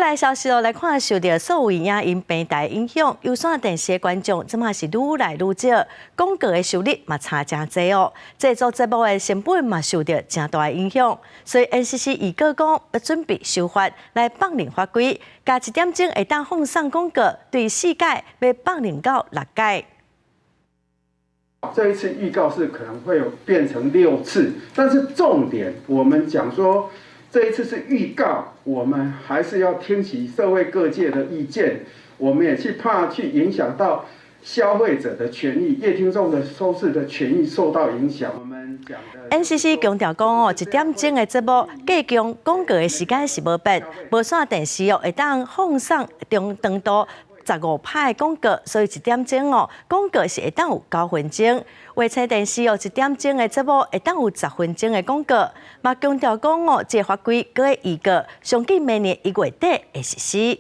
來消息哦，來看受著數位影音平台影響，有線電視的觀眾這馬是愈來愈少，廣告的收入嘛差誠濟哦，製作節目的成本嘛受著誠大的影響，所以 NCC 預告講欲準備修法來放任法規，加一點鐘會當放送廣告，對四改欲放任到六改。這一次預告是可能會有變成六次，但是重點我們講說，這一次是預告，我們還是要聽取社會各界的意見，我們也去怕去影響到消費者的權益，閱聽眾的收視的權益受到影響。我們講的 NCC 強調講哦，一點鐘的節目加強廣告的時間是無變，無線電視哦會當放送中長度15拍的廣告，所以一點鐘哦廣告是會當有9分鐘。衛星電視哦一點鐘的節目會當有10分鐘的廣告。嘛強調講哦，這個法規閣會預告，上緊明年1月底會實施。